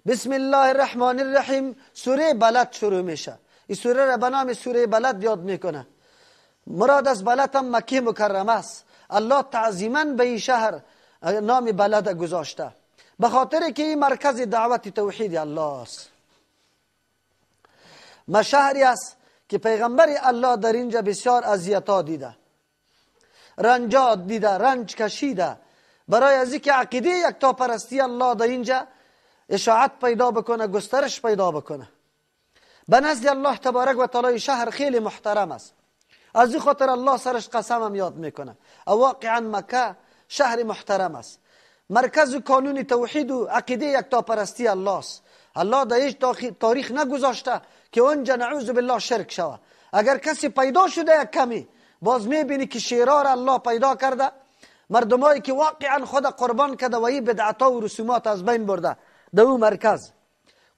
بسم الله الرحمن الرحیم سوره بلد شروع میشه. این سوره را به نام سوره بلد یاد میکنه. مراد از بلد هم مکه مکرمه است. الله تعظیما به این شهر نام بلد گذاشته، به خاطر که این مرکز دعوت توحید الله است. ما شهری است که پیغمبر الله در اینجا بسیار اذیت‌ها دیده، رنجات دیده، رنج کشیده، برای از اینکه عقیده یکتاپرستی الله در اینجا اشاعت پیدا بکنه، گسترش پیدا بکنه. به نزد الله تبارک و تعالی شهر خیلی محترم است. از این خاطر الله سرش قسم هم یاد میکنه. واقعا مکه شهر محترم است، مرکز کانون توحید و عقیده یکتاپرستی الله است. الله در هیچ تاریخ نگذاشته که اونجا نعوذ بالله شرک شوه. اگر کسی پیدا شده یک کمی، باز میبینی که شیرار الله پیدا کرده، مردمایی که واقعا خود قربان کرده و این بدعتا و رسومات از بین برده در او مرکز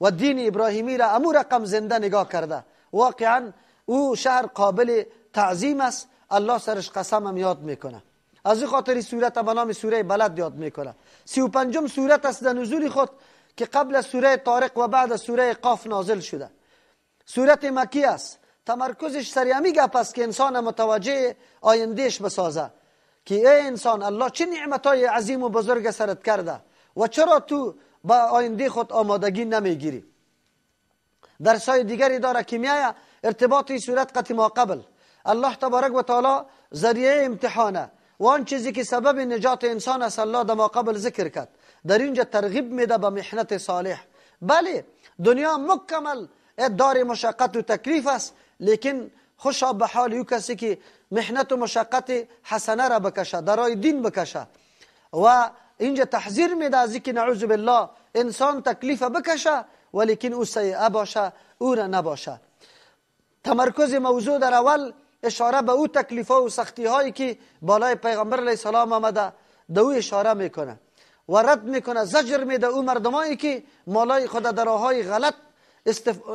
و دین ابراهیمی را امو رقم زنده نگاه کرده. واقعا او شهر قابل تعظیم است. الله سرش قسم هم یاد میکنه. از این خاطر سورت به نام سوره بلد یاد میکنه. 35 سورت است در نزول خود که قبل از سوره طارق و بعد از سوره قاف نازل شده. سورت مکی است. تمرکزش سر همی گپ است که انسان متوجه آیندهش بسازه که ای انسان، الله چه نعمتهای عظیم و بزرگ سرت کرده و چرا تو با آینده خود آمادگی نمیگیری. درسای دیگری داره که میایه ارتباط این صورت قطع ما قبل. الله تبارک و تعالی ذریعه امتحانه و آن چیزی که سبب نجات انسان است الله در ما قبل ذکر کرد. در اینجا ترغیب میده به محنت صالح. بله دنیا مکمل دار مشقت و تکلیف است، لیکن خوشا به حال او کسی که محنت و مشقت حسنه را بکشه، در راه دین بکشه. و اینجا تحذیر میده از اینکه نعوذ بالله انسان تکلیف بکشه ولیکن او سیئه باشه، او را نباشه. تمرکز موضوع در اول اشاره به او تکلیف ها و سختی هایی که بالای پیغمبر علیه السلام آمده، در او اشاره میکنه و رد میکنه، زجر میده او مردمایی که مالای خود در راههای غلط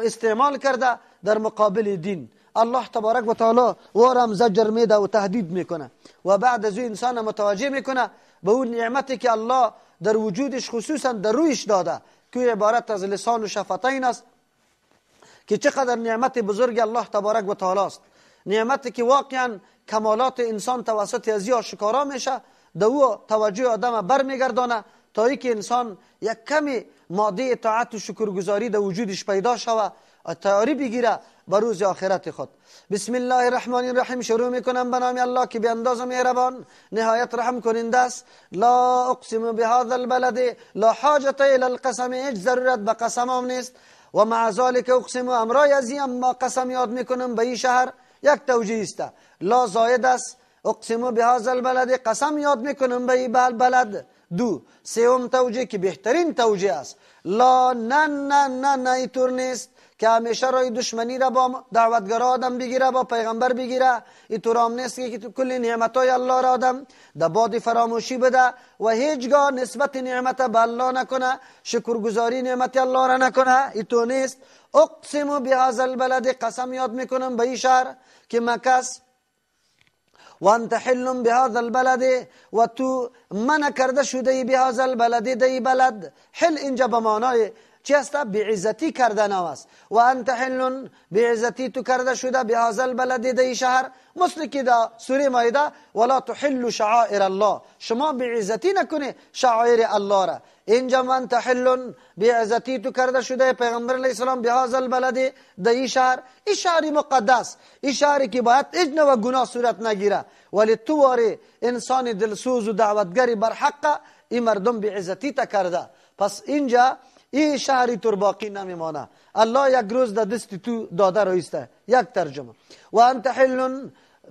استعمال کرده در مقابل دین. الله تبارک و تعالی وارم زجر میده و تهدید میکنه و بعد از او انسان متوجه میکنه به اون نعمتی که الله در وجودش خصوصا در رویش داده که عبارت از لسان و شفتین است، که چقدر نعمت بزرگ الله تبارک و تعالی است. نعمتی که واقعا کمالات انسان توسط از آشکارا میشه، در او توجه آدم برمیگردانه تا اینکه انسان یک کمی ماده اطاعت و شکرگزاری در وجودش پیدا شوه و تیاری بگیره به روز آخرت خود. بسم الله الرحمن الرحیم شروع میکنم به نام الله که به اندازه مهربان نهایت رحم کننده است. لا اقسم بهذا البلد لا حاجت الى القسم، هیچ ضرورت به قسم هم نیست. و مع ذلك اقسم، امرای از این اما قسم یاد میکنم به این شهر. یک توجیه است، لا زاید است. اقسم بهذا البلد قسم یاد میکنم به این بلد. دو سوم توجیه که بهترین توجیه است، لا نه نه نه نه اینطور نیست که همیشه رای دشمنی را با دعوتگرا آدم بگیره، با پیغمبر بگیره. اینطور هم نیست که کل نعمتای الله را آدم در باد فراموشی بده و هیچگاه نسبت نعمت به الله نکنه، شکرگزاری نعمت الله را نکنه. اینطور نیست. اقسم بهذا البلد قسم یاد میکنم به این شهر که مکه است. و انت حل بهذا البلد و تو منع کرده شده بهذا البلد دی بلد. حل اینجا به معنای چی است؟ بعزتی کردن است. و انت حل بعزتی تو کرده شده بهذا البلد دی شهر، مثل که در سوره مائده ولا تحل شعائر الله، شما بعزتی نکنه شعائر الله را. اینجا من تحل بعزتی تو کرده شده پیغمبر علیه السلام بهذا البلد دی شهر، این شهر مقدس، این شهری که باید هیچ نوع گناه صورت نگیره، ولی تو واری انسان دلسوز و دعوتگری بر حق این مردم بعزتی تا کرده. پس اینجا این شهری تر باقی نمیمانه، الله یک روز در دست تو داده رایسته. یک ترجمه و انت حل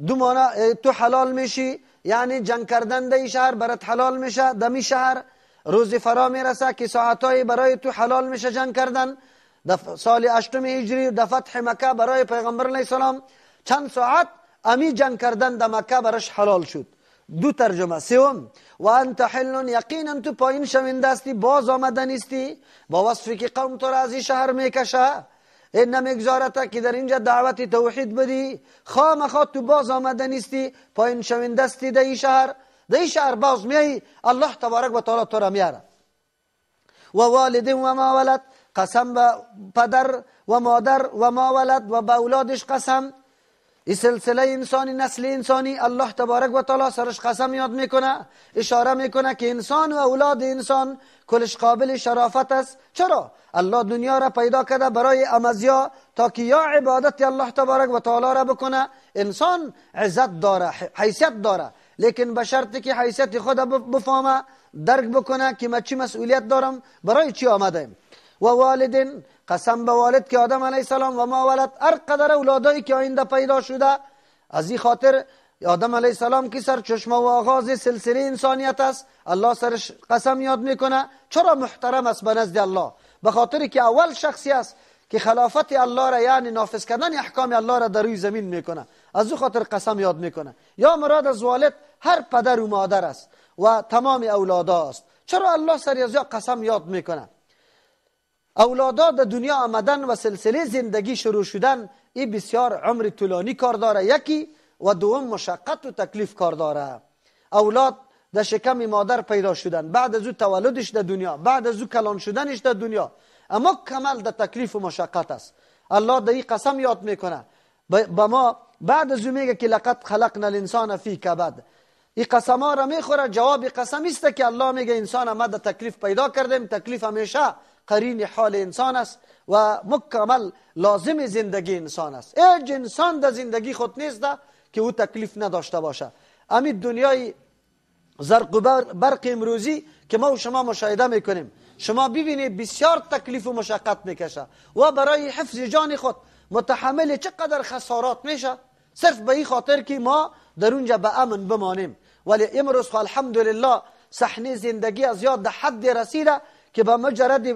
دو معنی، تو حلال میشی یعنی جنگ کردن در این شهر برات حلال میشه، دمی شهر روز فرا میرسه که ساعتای برای تو حلال میشه جنگ کردن. در سال 8 هجری در فتح مکه برای پیغمبر علیه السلام چند ساعت امی جنگ کردن در مکه براش حلال شد. دو ترجمه. سوم و انت حل یقینا تو پایین شونده استی، باز آمده نیستی، با وصفی که قوم تو را از این شهر میکشه، این نمیگذارد که در اینجا دعوت توحید بدی، خامخا تو باز آمده نیستی، پایین شونده استی در این شهر، در این شهر باز میایی الله تبارک و تعالی تو را میاره. و والد و ما ولد، قسم به پدر و مادر و ما ولد و به اولادش قسم. این سلسله انسانی، نسل انسانی، الله تبارک و تعالی سرش قسم یاد میکنه، اشاره میکنه که انسان و اولاد انسان کلش قابل شرافت است. چرا؟ الله دنیا را پیدا کرده برای امازیا تا که یا عبادت الله تبارک و تعالی را بکنه. انسان عزت داره، حیثیت داره، لیکن به شرطی که حیثیت خود بفهمه، درک بکنه که من چی مسئولیت دارم، برای چی آمدم. و والدین، قسم به والد که آدم علیه السلام و ما ولد، هر قدر اولادایی که آینده پیدا شده. از این خاطر آدم علیه السلام که سر چشمه و آغاز سلسله انسانیت است، الله سرش قسم یاد میکنه. چرا محترم است به نزد الله؟ به خاطر که اول شخصی است که خلافت الله را، یعنی نافذ کردن احکام الله را در روی زمین میکنه، از او خاطر قسم یاد میکنه. یا مراد از والد هر پدر و مادر است و تمام اولادا است. چرا الله سر از قسم یاد میکنه؟ اولادا در دنیا آمدن و سلسله زندگی شروع شدن، این بسیار عمر طولانی کار داره یکی، و دوم مشقت و تکلیف کار داره. اولاد در شکم مادر پیدا شدن، بعد از او تولدش در دنیا، بعد از او کلان شدنش در دنیا، اما کمال در تکلیف و مشقت است. الله در این قسم یاد میکنه با ما. بعد از او میگه که لقد خلقنا الانسان فی کبد. این قسم ها را میخوره. جواب قسم است که الله میگه انسان ما در تکلیف پیدا کردیم. تکلیف همیشه قرین حال انسان است و مکمل لازم زندگی انسان است. هیچ انسان در زندگی خود نیست که او تکلیف نداشته باشه. همین دنیای زرق و برق امروزی که ما و شما مشاهده میکنیم، شما ببینید بسیار تکلیف و مشقت میکشه و برای حفظ جان خود متحمل چقدر خسارات میشه، صرف به این خاطر که ما در اونجا به امن بمانیم. ولی امروز الحمدلله صحنه زندگی از یاد در حد رسیده که به مجرد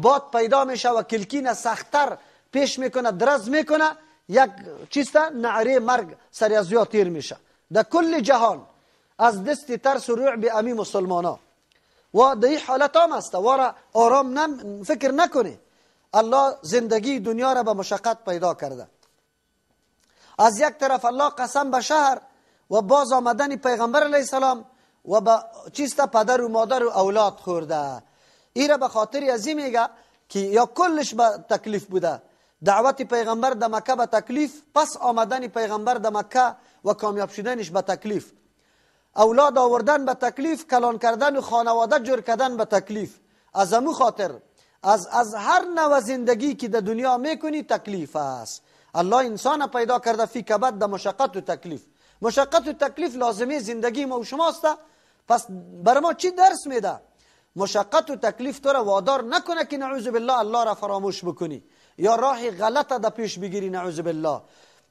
باد پیدا میشه و کلکین سختتر پیش میکنه، درز میکنه، یک چیست نعره مرگ سر از یاد تیر میشه در کل جهان از دست ترس و رعب امی مسلمانا. و در این حالت هم است، وارا آرام نم فکر نکنی. الله زندگی دنیا را به مشقت پیدا کرده. از یک طرف الله قسم به شهر و باز آمدن پیغمبر علیه السلام و به چیست پدر و مادر و اولاد خورده. ای را به خاطر از این میگه که یا کلش به تکلیف بوده. دعوت پیغمبر در مکه به تکلیف، پس آمدن پیغمبر در مکه و کامیاب شدنش به تکلیف، اولاد آوردن به تکلیف، کلان کردن و خانواده جور کردن به تکلیف. از امو خاطر از هر نوع زندگی که در دنیا میکنی تکلیف است. الله انسان پیدا کرده فی کبد در مشقت و تکلیف. مشقت و تکلیف لازمه زندگی ما و شماست. پس بر ما چی درس میده؟ مشقت و تکلیف تو را وادار نکنه که نعوذ بالله الله را فراموش بکنی یا راه غلط در پیش بگیری، نعوذ بالله.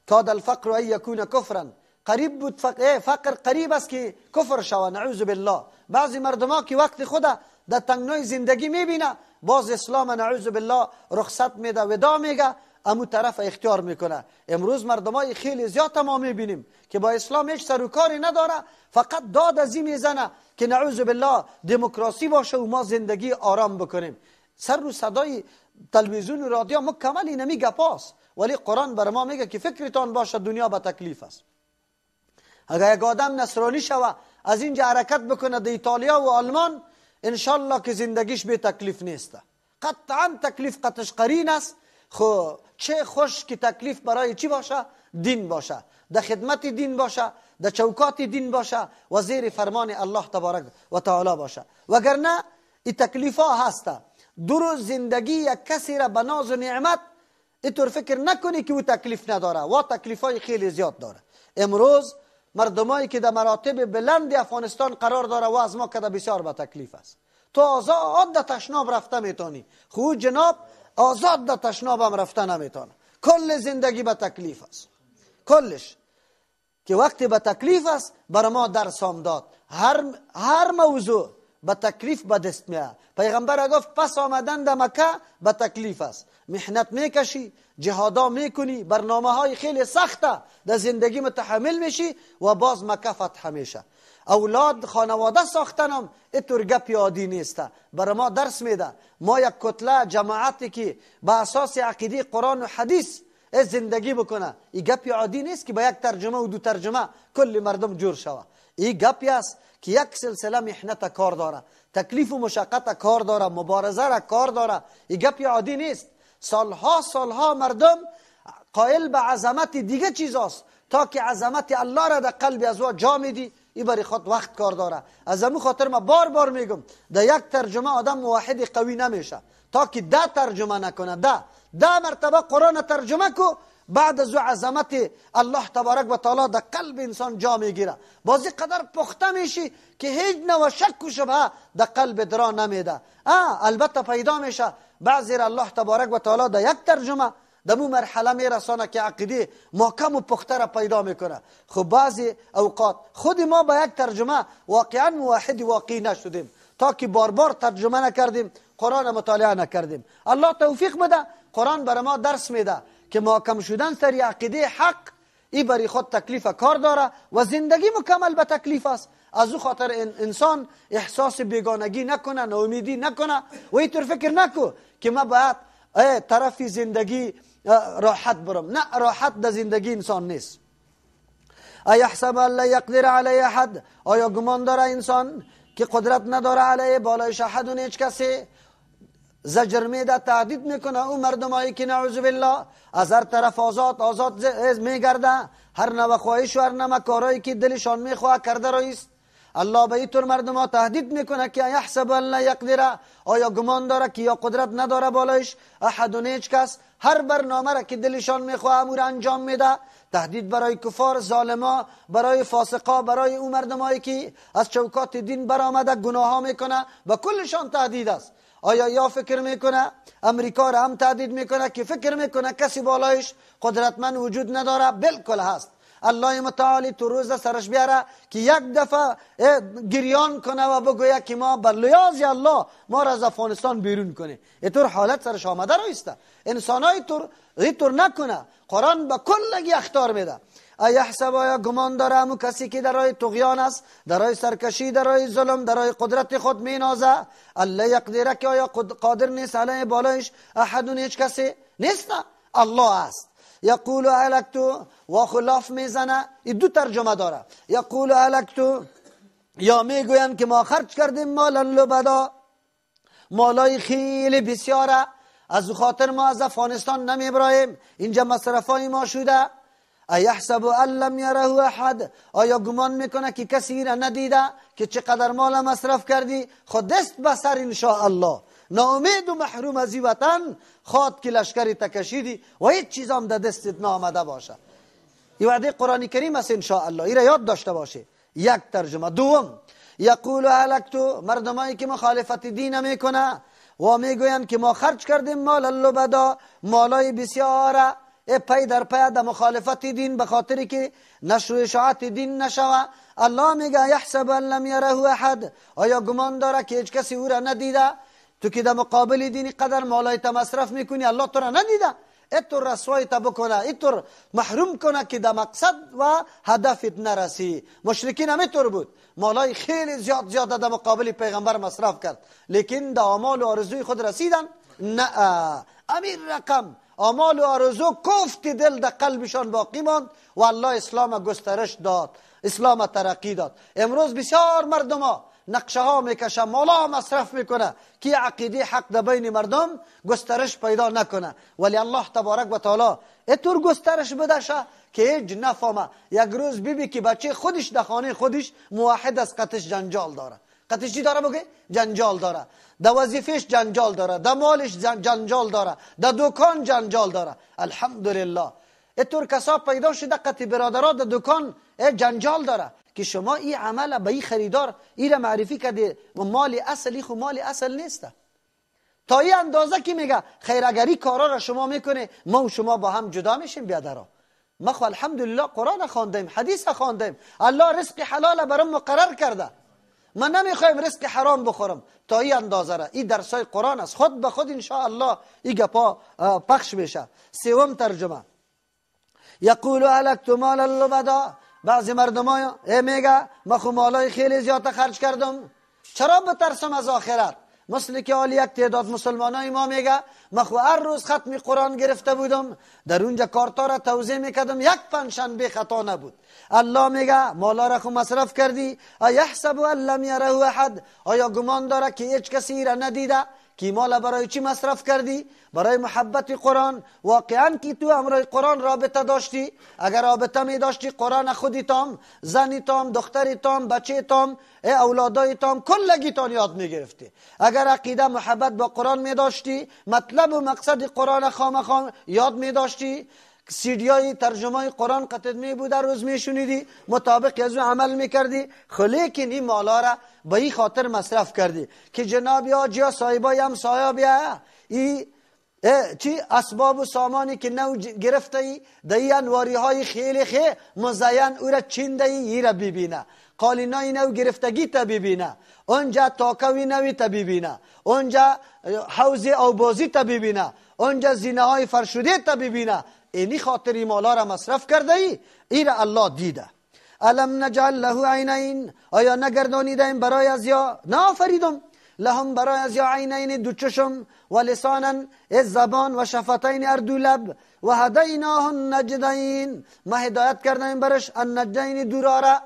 کاد الفقر ان یکون کفرا، قریب بود فقر قریب است که کفر شوه، نعوذ بالله. بعضی مردما که وقت خود در تنگنای زندگی میبینه، باز اسلام نعوذ بالله رخصت میده، ودا میگه، امو طرف اختیار میکنه. امروز مردمای خیلی زیاد ما میبینیم که با اسلام هیچ سر و کاری نداره، فقط داد از این میزنه که نعوذ بالله دموکراسی باشه و ما زندگی آرام بکنیم. سر و صدای تلویزیون و رادیو مکمل اینمی گپاست، ولی قرآن بر ما میگه که فکرتان باشه دنیا به تکلیف است. اگر یک آدم نصرانی شوه از اینجا حرکت بکنه در ایتالیا و آلمان، انشالله که زندگیش به تکلیف نیست. قطعا تکلیف قطش قرین است. خو چه خوش که تکلیف برای چی باشه؟ دین باشه، در خدمت دین باشه، در چوکات دین باشه و زیر فرمان الله تبارک و تعالی باشه. وگرنه این تکلیف ها هسته. دو روز زندگی یک کسی را به ناز و نعمت اینطور فکر نکنی که او تکلیف نداره، و تکلیف های خیلی زیاد داره. امروز مردمایی که در مراتب بلند افغانستان قرار داره و از ما که بسیار به تکلیف است. تو آزاد در تشناب رفته میتونی، خو جناب آزاد در تشناب هم رفته نمیتونه. کل زندگی به تکلیف است، کلش که وقتی به تکلیف است بر ما درس هم داد. هر موضوع به تکلیف به دست میاد. پیغمبر گفت پس آمدن در مکه به تکلیف است، محنت میکشی، جهادا میکنی، برنامه های خیلی سخته در زندگی متحمل میشی و باز مکه فتح میشه. اولاد خانواده ساختنم اینطور گپی عادی نیست. برای ما درس میده. ما یک کتله جماعتی که به اساس عقیده قرآن و حدیث زندگی بکنه، این گپی عادی نیست که با یک ترجمه و دو ترجمه کل مردم جور شوه. این گپی است که یک سلسله محنت کار داره، تکلیف و مشقت کار داره، مبارزه را کار داره. این گپی عادی نیست. سالها سالها مردم قائل به عظمت دیگه چیز است تا که عظمت الله را در قلب از او جا میدی، این برای خود وقت کار داره. از امو خاطر ما بار بار میگم در یک ترجمه آدم موحد قوی نمیشه تا که 10 ترجمه نکنه، 10 مرتبه قرآن ترجمه کو، بعد از عظمت الله تبارک و تعالی در قلب انسان جا میگیره. بازی قدر پخته میشی که هیچ نوع شک و شبهه در قلب درا نمیده. البته پیدا میشه بعضی را الله تبارک و تعالی در یک ترجمه دمو مرحله میرسانه که عقیده محکم و پخته را پیدا میکنه. خب بعضی اوقات خود ما با یک ترجمه واقعا موحد واقعی نشدیم تا که بار بار ترجمه نکردیم، قرآن مطالعه نکردیم. الله توفیق بده. قرآن بر ما درس میده که محکم شدن سر عقیده حق ای بری خود تکلیف کار داره و زندگی مکمل به تکلیف است. از او خاطر انسان احساس بیگانگی نکنه، ناامیدی نکنه و اینطور فکر نکو که ما باید طرف زندگی راحت برم. نه، راحت در زندگی انسان نیست. ایحسب ان لا یقدر علی احد، آیا گمان داره انسان که قدرت نداره علیه بالایش احد و هیچ کسی؟ زجر میده، تهدید میکنه او مردمایی که نعوذ بالله از هر طرف آزاد آزاد میگرده، هر نوع خواهش و هر نوع کارایی که دلشان میخواه کرده رایست. الله به اینطور مردم ها تهدید میکنه که یحسب ان لا یقدر، آیا گمان داره که یا قدرت نداره بالایش احد و هیچ کس؟ هر برنامه را که دلشان میخواه امور انجام میده. تهدید برای کفار، ظالما، برای فاسقا، برای او مردمایی که از چوکات دین برآمده گناه ها میکنه، با کلشان تهدید است. آیا یا فکر میکنه امریکا را هم تهدید میکنه که فکر میکنه کسی بالایش قدرتمند وجود نداره؟ بالکل هست. الله متعالی تو روز سرش بیاره که یک دفعه گریان کنه و بگویه که ما بر لیاز الله ما را از افغانستان بیرون کنه. اینطور حالت سرش آمده رایسته. انسانای اینطور نکنه. قرآن به کلگی اخطار میده. ایحسب، آیا گمان داره همون کسی که در راه طغیان است، در راه سرکشی، در راه ظلم، در راه قدرت خود مینازه، الله یقدره که آیا قادر نیست علیه بالایش احد هیچ کسی نیست؟ نه، الله است. یقول هلکتو و خلاف میزنه. این دو ترجمه داره. یقول هلکتو یا میگوین که ما خرج کردیم مالا لبدا، مالای خیلی بسیاره، از خاطر ما از افغانستان نمیبرایم، اینجا مصرفای ما شده. ایحسب ان لم یره احد، آیا گمان میکنه که کسی را ندیده که چقدر مال مصرف کردی؟ خود دست به سر ان شاء الله. ناامید و محروم از این وطن خواد که لشکری تکشیدی و هیچ چیز هم در دستت نامده باشه. این وعده قرآن کریم است ان شاء الله، این را یاد داشته باشه. یک ترجمه. دوم، یقول هلکتو، مردمایی که مخالفت دین میکنه و میگویند که ما خرج کردیم مال لبدا، مالای بسیاره، پی در پی در مخالفت دین به خاطری که نشر و اشاعت دین نشوه. الله میگه یحسب ان لم یره احد، آیا گمان داره که هیچ کسی او را ندیده؟ تو که در مقابل دینی قدر مالای تا مصرف میکنی، الله تو را ندیده، اینطور رسوای تا بکنه، اینطور محروم کنه که در مقصد و هدفت نرسی. مشرکین همینطور بود، مالای خیلی زیاد زیاد در مقابل پیغمبر مصرف کرد، لیکن در آمال و آرزوی خود رسیدن نه. امیر رقم آمال و آرزو کوفت دل در قلبشان باقی ماند و الله اسلام گسترش داد، اسلام ترقی داد. امروز بسیار مردم ها نقشه ها میکشه، مالا مصرف میکنه که عقیده حق در بین مردم گسترش پیدا نکنه، ولی الله تبارک و تعالی اینطور گسترش بدشه که هیچ نفهمه. یک روز بیبی که بچه خودش در خانه خودش موحد از قطش جنجال داره. قطش چی داره بگه؟ جنجال داره. در وظیفهش جنجال داره، در مالش جنجال داره، در دکان جنجال داره. الحمدلله اینطور کسا پیدا شده قطع برادرها در دکان جنجال داره که شما این عمل به این خریدار این را معرفی کرده و مال اصلی خو مال اصل نیست. تا این اندازه که میگه خیر اگری کارا را شما میکنه، ما و شما با هم جدا میشیم بیادرا. ما خو الحمدلله قرآن خواندیم، حدیث خواندیم، الله رزق حلال برام مقرر کرده، ما نمیخوایم رزق حرام بخورم. تا این اندازه را این درسای قرآن است، خود به خود ان شاء الله این گپا پخش میشه. سوم ترجمه، یقول هلکت مالا لبدا، بعضی مردم ها میگه ما خو مالای خیلی زیاد خرج کردم، چرا بترسم از آخرت؟ مثل که حال یک تعداد مسلمانای ما میگه ما خو هر روز ختم قرآن گرفته بودم، در اونجا کارتا را توزیع میکردم، یک پنجشنبه خطا نبود. الله میگه مالا را خو مصرف کردی، ایحسب ان لم یره احد، آیا گمان داره که هیچ کسی را ندیده؟ کی مال برای چی مصرف کردی؟ برای محبت قرآن. واقعا کی تو امرای قرآن رابطه داشتی؟ اگر رابطه می داشتی قرآن خودی تام، زنی تام، دختری تام، بچه تام، اولادای تام، کلگی تان یاد می گرفتی. اگر عقیده محبت با قرآن می داشتی، مطلب و مقصد قرآن خام خام یاد می داشتی، سیدیای ترجمه قرآن قطع می بود، روز می شنیدی، مطابق از عمل می کردی. خلیکن این مالا را به این خاطر مصرف کردی که جناب یا جیا صاحبای هم صاحب یا ای چی اسباب و سامانی که نو گرفته ای در انواری های خیلی خیلی مزین او را چینده ای را ببینه، قالینای نو گرفتگی تا ببینه، اونجا تاکوی نوی تا ببینه، اونجا حوض آبازی تا ببینه، اونجا زینه های فرشوده تا ببینه. اینی خاطری مالا را مصرف کرده ای، ای را الله دیده. الم نجعل له عینین، آیا نگردانیدیم برای از یا نآفریدم لهم برای از یا عینین دو چشم، و لسانا از زبان، و شفتین اردو لب، و هدیناه النجدین، ما هدایت کردیم برش النجدین دوراره.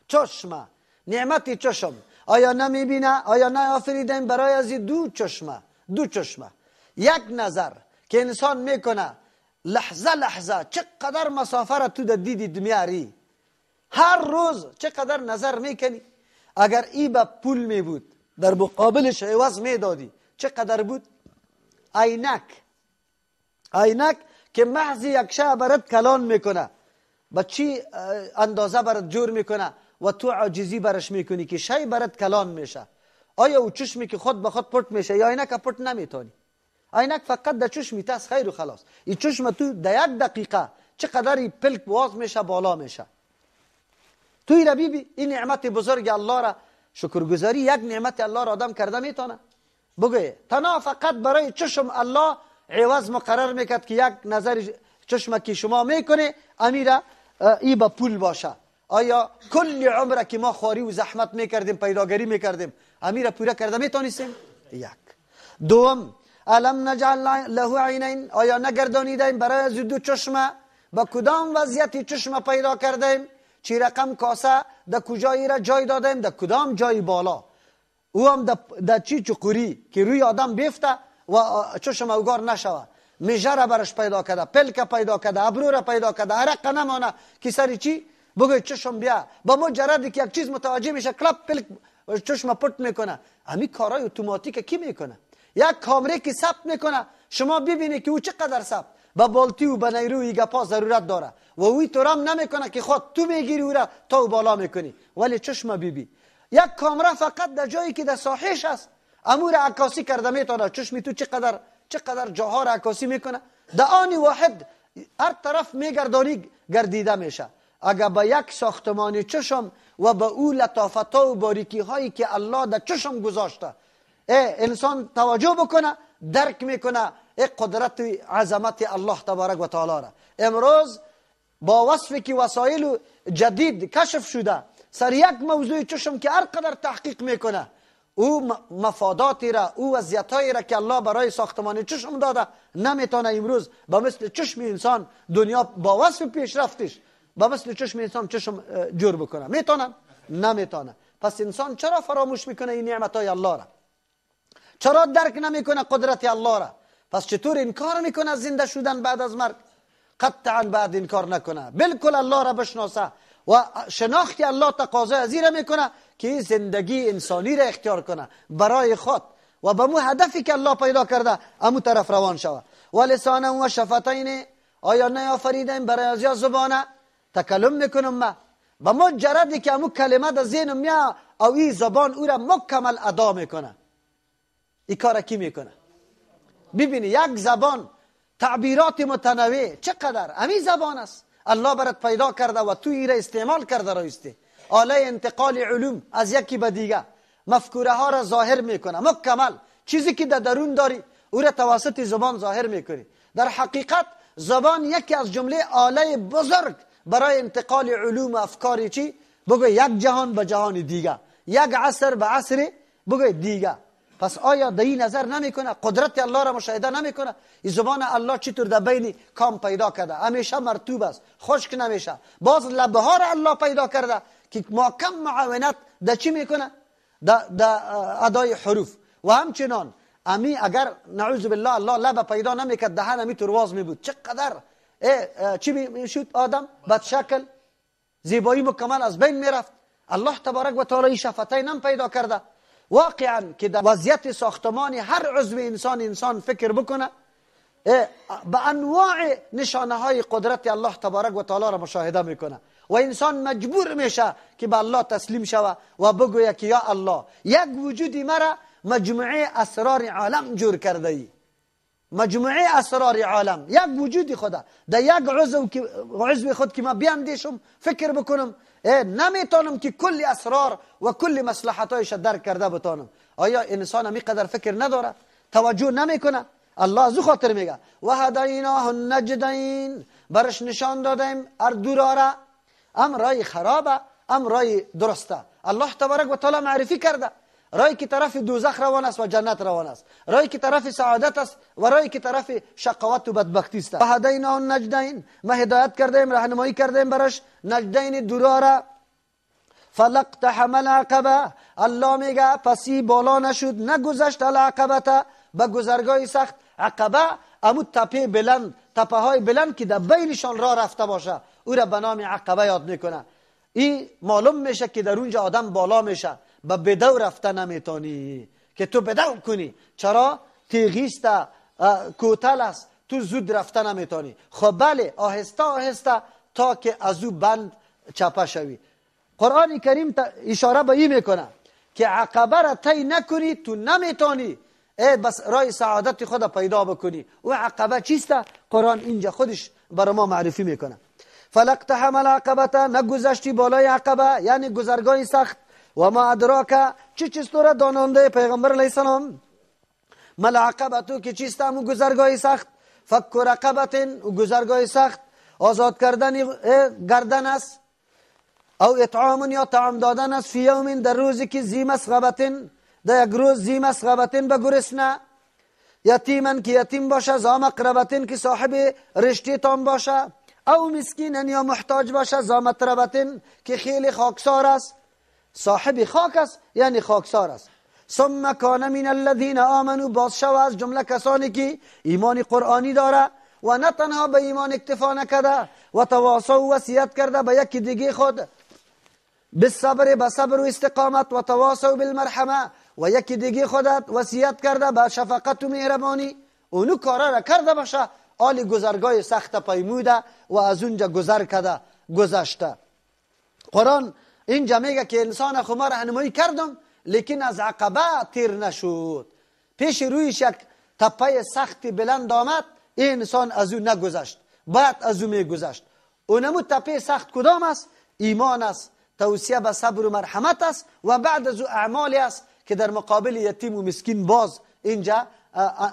چشمه، نعمت چشم، آیا نمیبینه؟ آیا نیافریدیم برای از دو چشمه؟ دو چشمه، یک نظر که انسان میکنه لحظه لحظه چقدر مسافه را تو در دیدی میاری، هر روز چقدر نظر میکنی. اگر ای به پول می بود در مقابلش عوض میدادی چقدر بود؟ عینک، عینک که محض یک شب برات کلان میکنه، با چی اندازه برات جور میکنه و تو عاجزی برش میکنی که شی برات کلان میشه. آیا او چشمی که خود به خود پرت میشه یا عینک پرت نمیتونی؟ عینک فقط در چشمی تاس خیر و خلاص. این چشم تو در یک دقیقه چقدر پلک باز میشه بالا میشه. تو ای را بیبی، این نعمت بزرگ الله را شکرگزاری، یک نعمت الله را آدم کرده میتونه بگه تنها فقط برای چشم الله عوض مقرر میکرد که یک نظر چشم که شما میکنه امیره ای با پول باشه. آیا کل عمره که ما خواری و زحمت میکردیم پیداگری میکردیم امیره پوره کرده میتونستیم؟ یک. دوم، الم نجعل له عینین، آیا نگردانیدیم برای از دو چشمه؟ با کدام وضعیت چشمه پیدا کردیم؟ چی رقم کاسه در کجایی را جای دادیم؟ در کدام جای بالا؟ او هم در چی چقوری که روی آدم بیفته و چشم اوگار نشوه. میژه را برش پیدا کرده، پلک پیدا کرده، ابرو را پیدا کرده، عرق نمانه که سری چی بگوی چشم بیا. با مجردی که یک چیز متوجه میشه کلپ پلک چشم پرت میکنه. همین کارهای اتوماتیک کی میکنه؟ یک کامره که ثبت میکنه، شما ببینید که او چقدر ثبت با بالتی و به نیروی گپا ضرورت داره و اوی تو رم نمیکنه که خود تو میگیری او را تا او بالا میکنی، ولی چشم بیبی یک کامره فقط در جایی که در ساحش است امور عکاسی کرده میتونه. چشمی تو چقدر جاها را عکاسی میکنه، در آن واحد هر طرف میگردانی گردیده میشه. اگر با یک ساختمان چشم و با او لطافت و باریکی هایی که الله در چشم گذاشته انسان توجه بکنه، درک میکنه قدرت عظمت الله تبارک و تعالی را. امروز با وصفی که وسایل جدید کشف شده سر یک موضوع چشم که هر قدر تحقیق میکنه، او مفاداتی را، او وضعیتهایی را که الله برای ساختمان چشم داده نمیتونه امروز با مثل چشم انسان دنیا با وصف پیشرفتش با مثل چشم انسان چشم جور بکنه. میتونه؟ نمیتونه. پس انسان چرا فراموش میکنه این نعمتهای الله را؟ چرا درک نمیکنه قدرت الله را؟ پس چطور انکار میکنه زنده شدن بعد از مرگ؟ قطعا بعد انکار نکنه، بالکل الله را بشناسه و شناخت الله تقاضا از این میکنه که زندگی انسانی را اختیار کنه برای خود و به مو هدفی که الله پیدا کرده امو طرف روان شوه. و لسانه و شفتین، آیا نیافریدیم برای از یا زبانه؟ تکلم میکنم ما به مجردی که امو کلمه در ذهنم میا او این زبان او را مکمل ادا میکنه. این کار کی میکنه؟ ببینی یک زبان تعبیرات متنوع چقدر امی زبان است الله برات پیدا کرده و تو ای را استعمال کرده رایستی. آله انتقال علوم از یکی به دیگه، مفکوره ها را ظاهر میکنه مکمل. چیزی که در درون داری او را توسط زبان ظاهر میکنی. در حقیقت زبان یکی از جمله آله بزرگ برای انتقال علوم و افکاری چی؟ بگو یک جهان به جهان دیگه، یک عصر به عصر بگو دیگه. پس آیا در این نظر نمیکنه؟ قدرت الله را مشاهده نمیکنه؟ این زبان الله چطور در بین کام پیدا کرده؟ همیشه مرطوب است، خشک نمیشه. باز لبه ها را الله پیدا کرده که محکم معاونت در چی میکنه؟ در ادای حروف. و همچنان امی اگر نعوذ بالله الله لبه پیدا نمیکرد، دهن امی ترواز میبود. چقدر چی میشد آدم؟ بد شکل، زیبایی مکمل از بین میرفت. الله تبارک و تعالی شفتین هم پیدا کرده. واقعا که در وضعیت ساختمان هر عضو انسان فکر بکنه، به انواع نشانه های قدرت الله تبارک و تعالی را مشاهده میکنه و انسان مجبور میشه که به الله تسلیم شوه و بگویه که یا الله، یک وجودی مرا مجموعه اسرار عالم جور کرده ای. مجموعه اسرار عالم یک وجودی خدا در یک عضو خود که ما بیاندیشم فکر بکنم، نمیتونم که کل اسرار و کل مصلحتایش درک کرده بتانم. آیا انسان همی قدر فکر نداره؟ توجه نمیکنه؟ الله از او خاطر میگه و هدیناه النجدین، برش نشان دادیم هر دو راه، ام رای خرابه ام رای درسته. الله تبارک و تعالی معرفی کرده، رای که طرف دوزخ روان است و جنت روان است، رای که طرف سعادت است و رای که طرف شقاوت و بدبختی است. و هدیناه النجدین، ما هدایت کردیم، راهنمایی کردیم برش نجدین دورا. فلقتحم العقبه، الله میگه پسی بالا نشد، نگذشت العقبه، به گذرگاه سخت. عقبه امو تپه بلند، تپه های بلند که در بینشان راه رفته باشه، او را به نام عقبه یاد میکنه. این معلوم میشه که در اونجا آدم بالا میشه، به بدو رفته نمیتونی که تو بدو کنی. چرا؟ تیغیست، کوتل است، تو زود رفته نمیتونی. خب بله، آهسته آهسته تا که از او بند چپه شوی. قرآن کریم اشاره به این میکنه که عقبه را طی نکنی تو نمیتونی بس رای سعادت خود پیدا بکنی. و عقبه چیست؟ قرآن اینجا خودش برای ما معرفی میکنه. فلقتحم العقبه، نگذشتی بالای عقبه، یعنی گذرگاه سخت. و ما ادراک، چی چیز تو را دانانده پیغمبر علیه السلام؟ ما العقبه تو که چیست امو گذرگاه سخت؟ فک رقبت، و گذرگاه سخت آزاد کردن گردن است، او اطعام یا طعام دادن است، فی یوم، در روزی که ذی مسغبه، در یک روز ذی مسغبه به گرسنه، یتیما که یتیم باشه، ذا مقربه که صاحب رشته تام باشه، او مسکینا یا محتاج باشه، ذا متربه که خیلی خاکسار است، صاحب خاک است یعنی خاکسار است. ثم کان من الذین آمنوا، باز شو از جمله کسانی که ایمان قرآنی داره و نه تنها به ایمان اکتفا نکرده و تواصوا وصیت کرده به یکی دیگه خود، بالصبر به صبر و استقامت، و تواصوا بالمرحمه و یکی دیگه خودت وصیت کرده به شفقت و مهربانی، اونو کارا را کرده باشه، آلی گذرگاه سخت پیموده و از اونجا گذر کرده گذشته. قرآن اینجا میگه که انسان خو ما راهنمایی کردم لیکن از عقبه تیر نشد، پیش رویش یک تپه سخت بلند آمد، این انسان از او نگذشت، باید از او میگذشت. اونمو تپه سخت کدام است؟ ایمان است، توصیه به صبر و مرحمت است و بعد از او اعمالی است که در مقابل یتیم و مسکین باز اینجا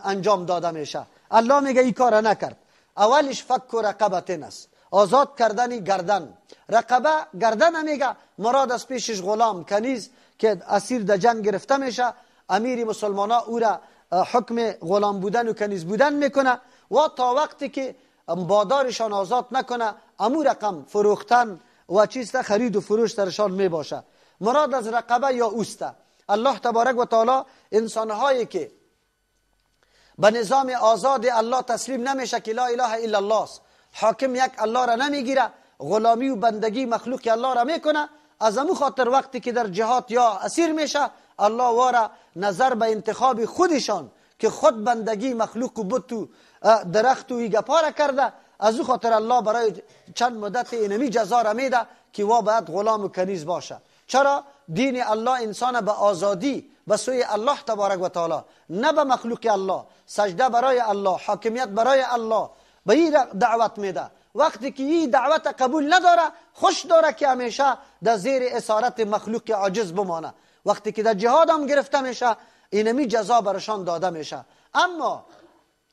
انجام داده میشه. الله میگه این کار نکرد. اولش فک و رقبتن است، آزاد کردن گردن. رقبه گردن میگه، مراد از پیشش غلام کنیز که اسیر در جنگ گرفته میشه، امیر مسلمانا او را حکم غلام بودن و کنیز بودن میکنه و تا وقتی که بادارشان آزاد نکنه امو رقم فروختن و چیست خرید و فروش درشان میباشه. مراد از رقبه یا اوسته. الله تبارک و تعالی انسانهایی که به نظام آزاد الله تسلیم نمیشه که لا اله الا الله است، حاکم یک الله را نمیگیره، غلامی و بندگی مخلوق الله را میکنه، از امو خاطر وقتی که در جهاد یا اسیر میشه، الله وارا نظر به انتخاب خودشان که خود بندگی مخلوق و بت و درخت و گپا را کرده، از او خاطر الله برای چند مدت اینمی جزا را میده که وا باید غلام و کنیز باشه. چرا؟ دین الله انسان به آزادی به سوی الله تبارک و تعالی، نه به مخلوق الله، سجده برای الله، حاکمیت برای الله، به این دعوت میده. وقتی که این دعوت قبول نداره، خوش داره که همیشه در زیر اسارت مخلوق عاجز بمانه. وقتی که در جهاد هم گرفته میشه، اینمی جزا برشان داده میشه. اما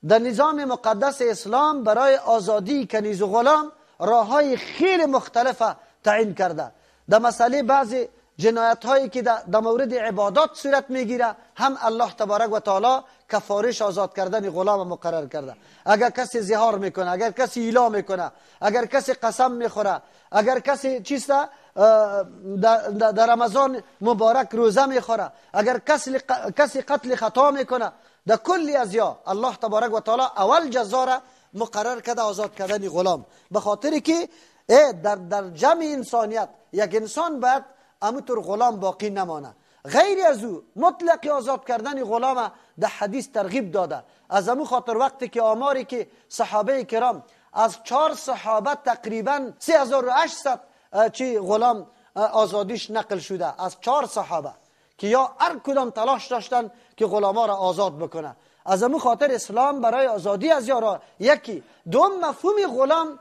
در نظام مقدس اسلام برای آزادی کنیز و غلام راههای خیلی مختلف تعیین کرده. در مسئله بعضی جنایت هایی که در مورد عبادات صورت میگیره هم الله تبارک و تعالی کفارش آزاد کردن غلام مقرر کرده. اگر کسی زهار میکنه، اگر کسی ایلا میکنه، اگر کسی قسم میخوره، اگر کسی چیست در رمضان مبارک روزه میخوره، اگر کسی قتل خطا میکنه، در کلی از یا الله تبارک و تعالی اول جزا را مقرر کرده آزاد کردن غلام، به خاطر که در جمع انسانیت یک انسان باید امطور غلام باقی نمانه. غیر از او مطلق آزاد کردن غلام در حدیث ترغیب داده. از امو خاطر وقتی که آماری که صحابه کرام از 4 صحابه تقریبا 3800 چی غلام آزادیش نقل شده، از 4 صحابه که یا هر کدام تلاش داشتن که غلاما را آزاد بکنه. از امو خاطر اسلام برای آزادی از یارا یکی. دوم، مفهوم غلام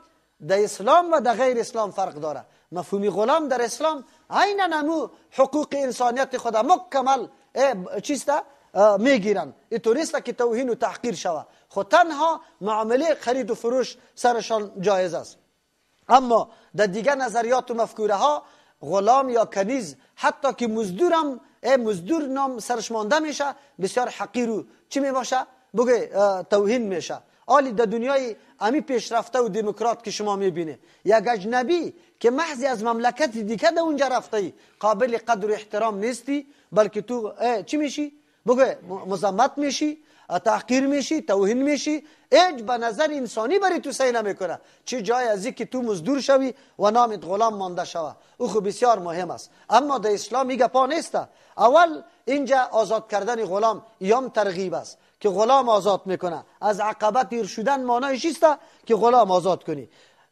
در اسلام و در غیر اسلام فرق داره. مفهوم غلام در اسلام عینا امو حقوق انسانیت خود مکمل چیست میگیرن، اینطور نیست که توهین و تحقیر شوه، خود تنها معامله خرید و فروش سرشان جایز است. اما در دیگر نظریات و مفکوره ها غلام یا کنیز حتی که مزدورم مزدور نام سرش مانده میشه، بسیار حقیر و چی میباشه بگه توهین میشه. آلی در دنیای امی پیشرفته و دموکرات که شما میبینه، یک اجنبی که محض از مملکت دیگه در اونجا رفته ای قابل قدر و احترام نیستی، بلکه تو چی میشی بگه مذمت میشی، تحقیر میشی، توهین میشی، ایج به نظر انسانی بری تو سعی نمیکنه. چه جای از که تو مزدور شوی و نامت غلام مانده شوه، او خو بسیار مهم است. اما در اسلام میگه پا نیست. اول اینجا آزاد کردن غلام یام ترغیب است که غلام آزاد میکنه. از عقبه تیر شدن معنایش چیست که غلام آزاد کنی.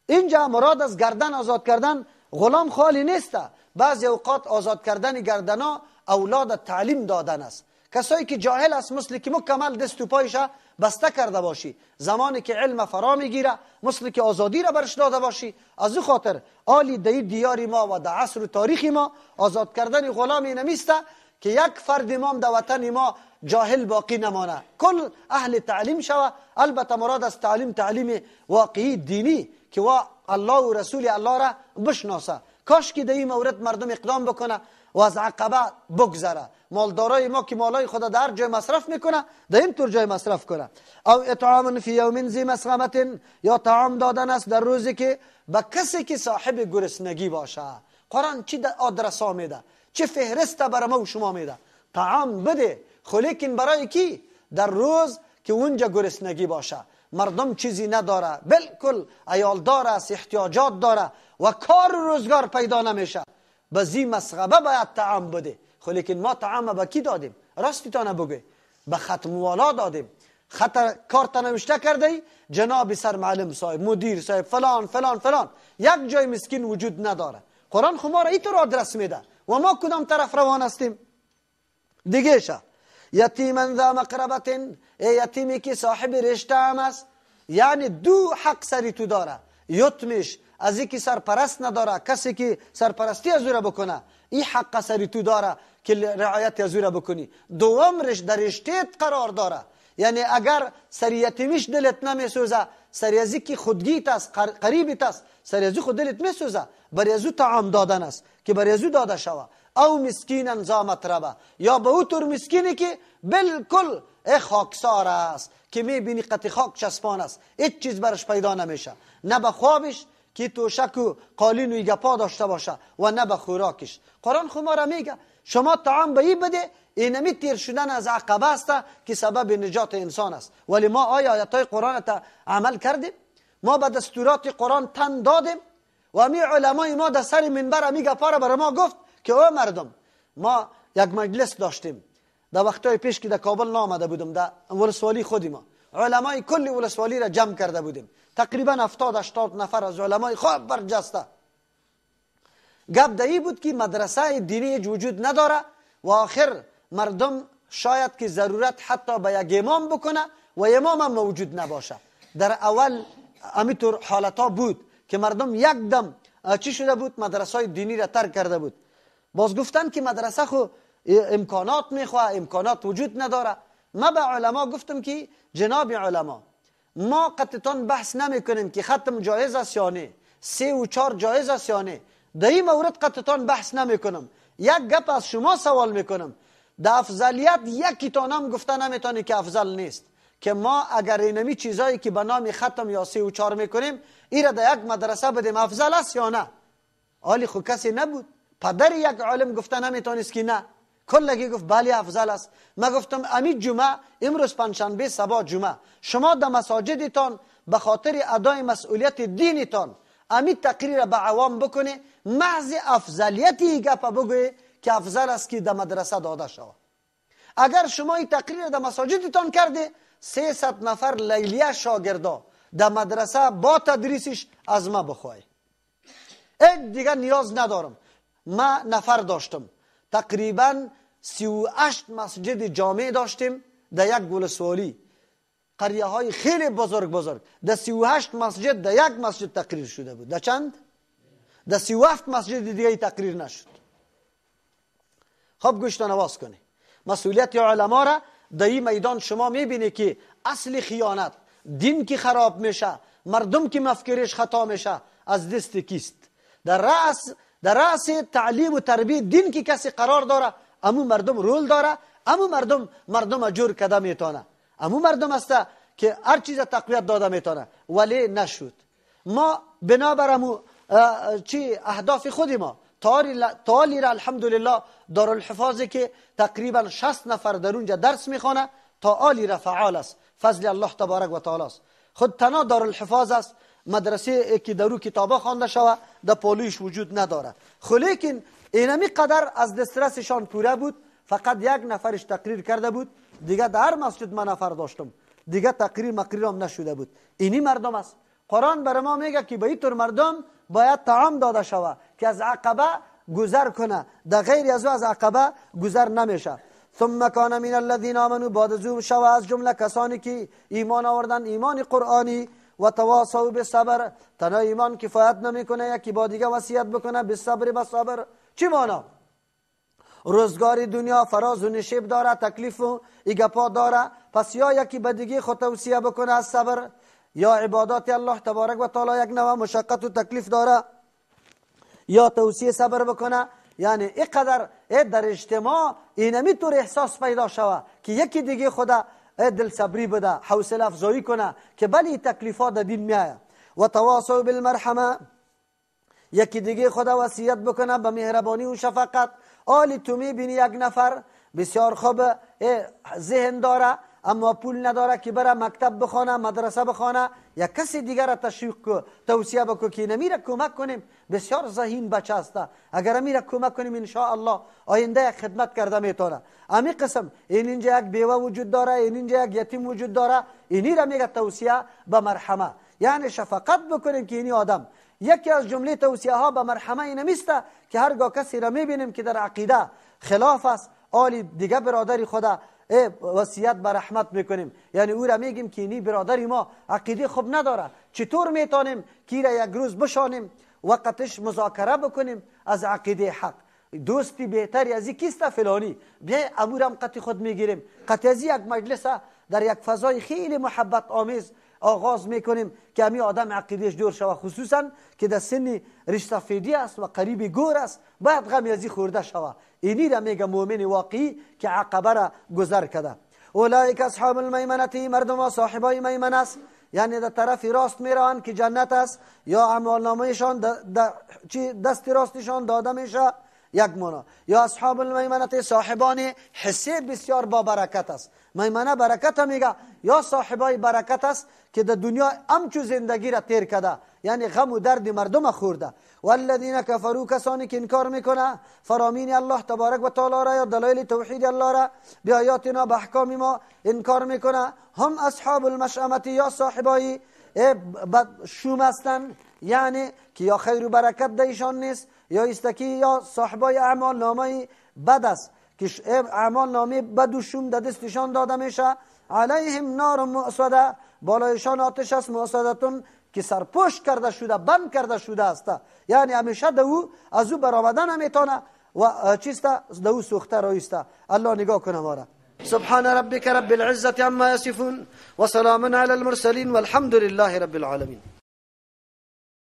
اینجا مراد از گردن آزاد کردن غلام خالی نیست. بعضی اوقات آزاد کردن گردنا اولاد تعلیم دادن است. کسایی که جاهل است مثل که مکمل دست و پایش بسته کرده باشی، زمانی که علم فرا میگیره مثل که آزادی را برش داده باشی. از او خاطر آلی در دیار ما و در عصر و تاریخ ما آزاد کردن غلام نمیسته که یک فرد امام در وطن ما جاهل باقی نمانه، کل اهل تعلیم شوه. البته مراد از تعلیم تعلیم واقعی دینی که وا الله و رسول الله را بشناسه. کاش که در این مورد مردم اقدام بکنه و از عقبه بگذره. مالدارای ما که مالای خدا در جای مصرف میکنه در این طور جای مصرف کنه. او اطعام فی یوم ذی مسغبه، یا طعام دادن است در روزی که به کسی که صاحب گرسنگی باشه. قرآن چی آدرسا میده، چه فهرست برای ما و شما میده. طعام بده، خو لیکن برای کی؟ در روز که اونجا گرسنگی باشه، مردم چیزی نداره، بالکل عیالدار است، احتیاجات داره و کار روزگار پیدا نمیشه، به ذی مسغبه باید طعام بده. خو لیکن ما طعام به کی دادیم؟ راستی تا نبگه به ختم والا دادیم. خطر کارت نوشته کرده ای جناب سرمعلم صاحب، مدیر صاحب، فلان فلان فلان، یک جای مسکین وجود نداره. قرآن خو ما را اینطور آدرس میده و ما کدام طرف روان هستیم؟ دیگه شه یتیما ذا مقربة، یتیمی که صاحب رشته هم است، یعنی دو حق سری تو داره. یتمش از اینکه سرپرست نداره، کسی که سرپرستی از او را بکنه، این حق سری تو داره که رعایت از او را بکنی. دوم در رشتهت قرار داره، یعنی اگر سر یتیمیش دلت نمیسوزه، سر از اینکه خودگیت است، قریبت است، سر از خود دلت میسوزه، برای از او طعام دادن است که برای از او داده شوه. او مسکینا ذا متربه، یا به او طور مسکینی که بالکل خاکسار است که میبینی قطع خاک چسبان است، هیچ چیز برش پیدا نمیشه، نه به خوابش که توشک و قالین و گپا داشته باشه و نه به خوراکش. قرآن خو ما را میگه شما طعام به این بده، اینمی تیر شدن از عقبه است که سبب نجات انسان است. ولی ما آیا آیتای قرآن تا عمل کردیم؟ ما به دستورات قرآن تن دادیم؟ و می علمای ما در سر منبر می گپا را برای ما گفت که او مردم، ما یک مجلس داشتیم در وقتای پیش که در کابل نامده بودم، در ولسوالی خودی ما علمای کل ولسوالی را جمع کرده بودیم، تقریبا 70-80 نفر از علمای خوب برجسته. گپ دهی بود که مدرسه دینی وجود نداره و آخر مردم شاید که ضرورت حتی به یک امام بکنه و امام هم موجود نباشه. در اول همینطور حالت بود که مردم یک دم چی شده بود، مدرسه دینی را ترک کرده بود. باز گفتن که مدرسه خو امکانات میخواه، امکانات وجود نداره. ما به علما گفتم که جناب علما، ما قطعاً بحث نمی کنیم که ختم جایز است یا نه، 3 و 4 جایز است یا نه، در این مورد قطعاً بحث نمی کنم. یک گپ از شما سوال میکنم، در افضلیت یکی تانم گفته نمیتونی که افضل نیست، که ما اگر اینمی چیزایی که به نام ختم یا 3 و 4 میکنیم ای را در یک مدرسه بدیم افضل است یا نه؟ آلی خو کسی نبود، پدر یک عالم گفته نمیتونست که نه، کلگی گفت بله افضل است. ما گفتم امی جمعه، امروز پنجشنبه، صبا جمعه، شما در مساجدتان به خاطر ادای مسئولیت دینتان امی تقریر به عوام بکنه، محض افضلیتی گپ بگوی که افضل است که در مدرسه داده شود. اگر شما این تقریر در مساجدتان کرده، 300 نفر لیلیه شاگردا در مدرسه با تدریسش از ما بخواه، ای دیگه نیاز ندارم. ما نفر داشتم، تقریبا 38 مسجد جامع داشتیم در یک ولسوالی، قریه های خیلی بزرگ بزرگ، در 38 مسجد در یک مسجد تقریر شده بود. در چند؟ در 37 مسجد دیگه تقریر نشد. خب گوشتان نواز کنی، مسئولیت علما را در این میدان شما میبینی که اصل خیانت، دین که خراب میشه، مردم که مفکرش خطا میشه، از دست کیست؟ در رأس تعلیم و تربیت دین که کسی قرار داره، امو مردم رول داره، امو مردم جور کده میتونه، امو مردم است که هر چیز تقویت داده میتونه، ولی نشد. ما بنابر امو چی اهداف خود ما تالی را الحمدلله دارالحفاظی که تقریبا 60 نفر در اونجا درس میخوانه تا آلی را فعال است، فضل الله تبارک و تعالی است. خود تنها دارالحفاظ است، مدرسه که درو کتابا خوانده شوه در پالویش وجود نداره. خو لیکن اینمی قدر از دسترسشان پوره بود، فقط یک نفرش تقریر کرده بود، دیگه در مسجد من نفر داشتم، دیگه تقریر مقریر هم نشده بود. اینی مردم است. قرآن بر ما میگه که به این طور مردم باید طعام داده شوه که از عقبه گذر کنه، در غیر از او از عقبه گذر نمیشه. ثم کان من الذین آمنوا، بعد از او شوه از جمله کسانی که ایمان آوردن، ایمان قرآنی، و تواصوا بالصبر، تنها ایمان کفایت نمیکنه، یکی با دیگه وصیت بکنه، بالصبر، به صبر. چی معنا؟ روزگار دنیا فراز و نشیب داره، تکلیف و ایگپا داره، پس یا یکی به دیگه خود توصیه بکنه از صبر، یا عبادات الله تبارک و تعالی یک نوع مشقت و تکلیف داره، یا توصیه صبر بکنه. یعنی اینقدر در اجتماع اینمی طور احساس پیدا شوه که یکی دیگه خدا دل صبری بده، حوصله افزایی کنه که بلی تکلیفات در دین میایه. و تواصوا بالمرحمه، یکی دیگه خدا وصیت بکنه به مهربانی و شفقت. آلی تو میبینی یک نفر بسیار خوب ذهن داره اما پول نداره که بره مکتب بخوانه، مدرسه بخوانه، یا کسی دیگر را تشویق کو، توصیه بکو که نمیره کمک کنیم، بسیار ذهین بچه است، اگر امیره کمک کنیم ان شاء الله آینده یک خدمت کرده میتونه. امی قسم این اینجا یک بیوه وجود داره، این اینجا یک یتیم وجود داره، اینی را میگه توصیه به مرحمه، یعنی شفقت بکنیم که اینی آدم. یکی از جمله توصیه ها به مرحمه اینمیست که هرگاه کسی را میبینیم که در عقیده خلاف است، آلی دیگه برادری خدا وصیت به رحمت میکنیم، یعنی او را میگیم که اینی برادری ما عقیده خوب نداره، چطور میتونیم که را یک روز بشانیم وقتش مذاکره بکنیم از عقیده حق. دوستی بهتری از کیست فلانی، بیای امورم قطع خود میگیریم، قطع از یک مجلس در یک فضای خیلی محبت آمیز آغاز میکنیم که امی آدم عقیدهش دور شود، خصوصا که در سن ریش سفیدی است و قریب گور است، باید غم ازی خورده شود. اینی را میگه مؤمن واقعی که عقبه را گذر کرده. اولئک اصحاب المیمنه، مردم صاحبای میمنه است، یعنی در طرف راست میروند که جنت است، یا اعمال نامهشان دست راستشان داده میشه، یک معنا. یا اصحاب المیمنه صاحبان حسه بسیار با برکت است، میمنه برکت میگه، یا صاحبای برکت است که در دنیا امچو زندگی را تیر کرده، یعنی غم و درد مردم خورده. والذین کفروا، کسانی که انکار میکنه فرامین الله تبارک و تعالی را یا دلایل توحید الله را، به آیاتنا به احکام ما انکار میکنه، هم اصحاب المشأمه، یا صاحبای شوم هستند، یعنی که یا خیر و برکت در ایشان نیست، یا استکی یا صاحبای اعمال نامه بد است که اعمال نامه بد و شوم در دستشان داده میشه. علیهم نار مؤصده، بالایشان آتش است، مؤصدتون که سرپوش کرده شده، بند کرده شده است، یعنی همیشه دو از او برآمدن نمیتونه و چیست دو سوخته رایسته. الله نگاه کنه ما را. سبحان ربك رب العزة عما يصفون وسلام على المرسلين والحمد لله رب العالمين.